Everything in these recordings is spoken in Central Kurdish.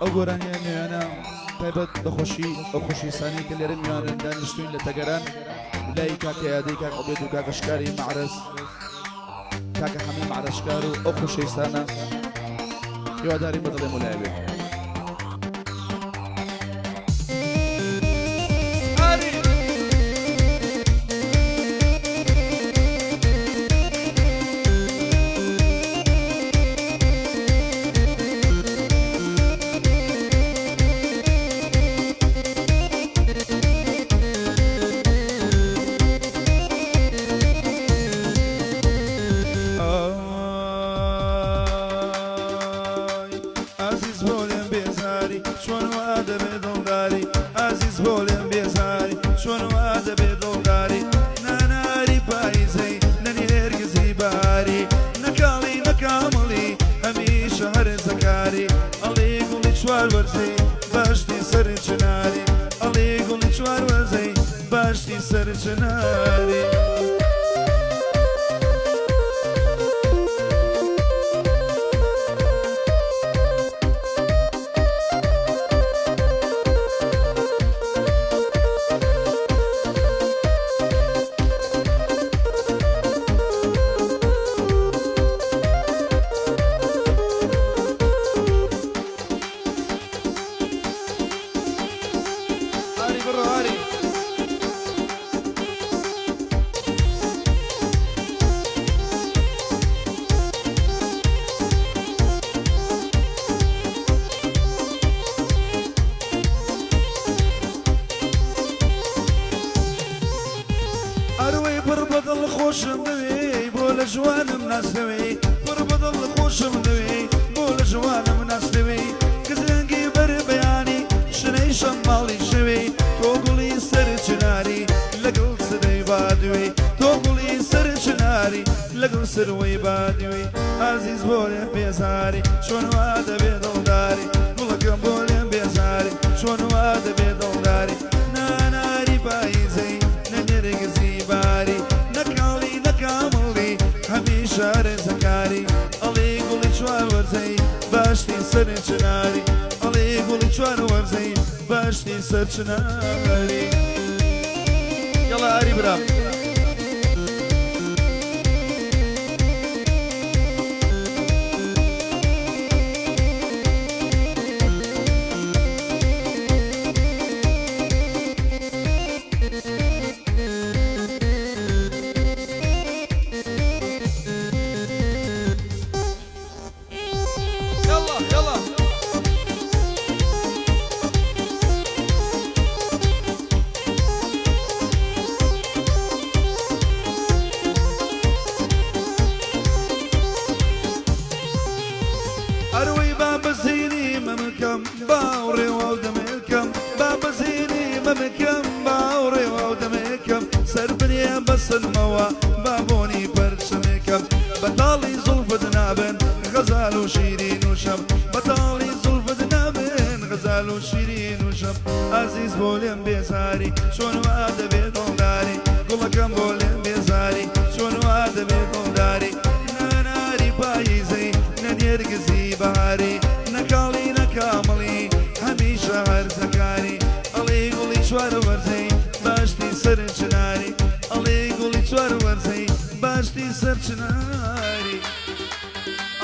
ئەو گۆرانیە نوێیانە تایبەت بە خۆشی ئەو خۆشەویستانەی کە لێرە میوانن دانیشتوین لە تەگەران لای کاکە یادەی کاک عوبێد و کاکە شکاری مەعرەز کاکە حەمەی مەعرەز شکار و ئەو خۆشەویستانە هیوادارین بە دڵێ مولای بێت. ئای ئازیز بۆ لێم بێزاری چۆن وا دەبێ دڵداری ئازیز بۆ لێم بێزاری چۆن وا دەبێ دڵداری ناناری پاییزەی نە نێرگزی باری نە کاڵی نە کامڵی هەمیشە هەرزەکاری ئەڵێ گوڵی چوار وەرزەی باشتی سەر چناری ئەڵێ گوڵی چوار وەرزەی باشتی سەر چناری. ئاری بڕۆ ئاری. ئەروەی پڕ بەدڵ خۆشم دەوێی بۆ لە ژوانم ناسنەوەی پڕ بەدڵ خۆشم دەوێی بۆ لە ژوانم ناسنەوەی کزرنگی بەر بەیانی شنەی شەماڵی شەوێی تۆ گوڵی سەر چناری لەگەڵ سرەی بادوێی تۆ گوڵی سەر چناری لەگەڵ سروەی بادوێی ئازیز بۆ لێم بێزاری چۆن وا دەبێ دڵداری گوڵەکەم بۆ لێم بێزاری چۆن وا دەبێ دڵداری ناناری پاییزەی نە نێرگزی باری نە کاڵی نە کامڵی هەمیشە ڕێزەکاری ئەڵێ گوڵی چوار وەرزەی باشتی سەر چناری ئەڵێ گوڵی چوار وەرزەی باشتی سەر چناری. یەڵا ئاری برام. یەڵا یەڵا. ئەروەی با بەزینی مەمکەم باوڕێ واو دەمێکەم با بەزینی مەمکەم باوڕێ واو دەمێکەم سەر بنێ بەسنمەوە با بۆنی پەرچەمێکەم بەتاڵی زوڵفت نابن غەزال و شیرین و شەم بەتاڵی زوڵفت نابن غەزال و شیرین و شەم ئازیز بۆ لێم بێزاری چۆن وا دەبێ دڵداری گوڵەکەم بۆ لێم بێزاری چۆن وا دەبێ دڵداری ناناری پاییزەی نە نێرگزی بەهاری نە کاڵی نە کامڵی هەمیشە هەرزەکاری ئەڵێی گوڵی چوار وەرزەی باشتی سەر چناری ئەڵێی گوڵی چوار وەرزەی باشتی سەر چناری.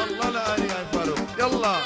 اللە لە ئاری ئای فاروق یەڵا.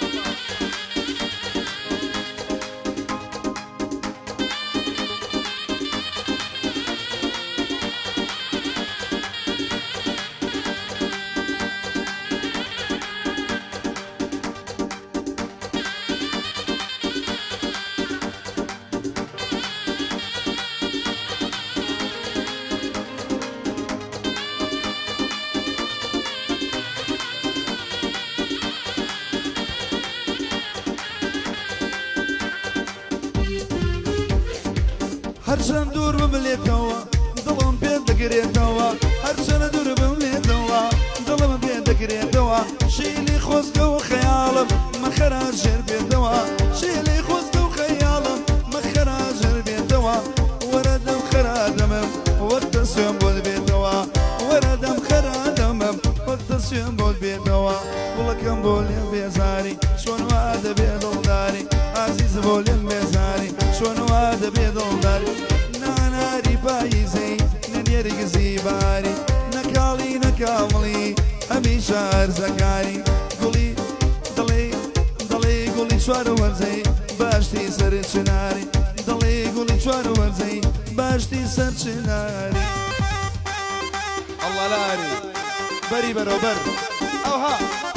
هەرچەند دوور بم لێتەوە دڵم پێت دەگرێتەوە هەرچەنە دوور بم لێتەوە دڵم پێ دەگرێتەوە شیلی خۆزگە و خەیاڵم مەخەرا ژێر بێتەوە شیلی خۆزگە و خەیاڵم مەخەرا ژێر بێتەوە وەرە دەم خەرا دەمم وەختە سوێم بۆت بێتەوە وەرە دەم خەرا دەمم وەختە. سوێن بۆت بێتەوە گوڵەکەم بۆ لێم بێزاری چۆن وا دەبێ دڵداری ئازیز بۆ لێم بێزاری چۆن وا دەبێ دڵداری ناناری پاییزەی نە نێرگزی باری نە کاڵی نە کامڵی هەمیشە هەرزەکاری گوڵی دڵی دڵی گوڵی چوار وەرزەی باشتی سەر چناری دڵی گوڵی چوار وەرزەی باشتی سەر چناری. ئەڵڵا لاری بەری بەرەو بەر ئەوها.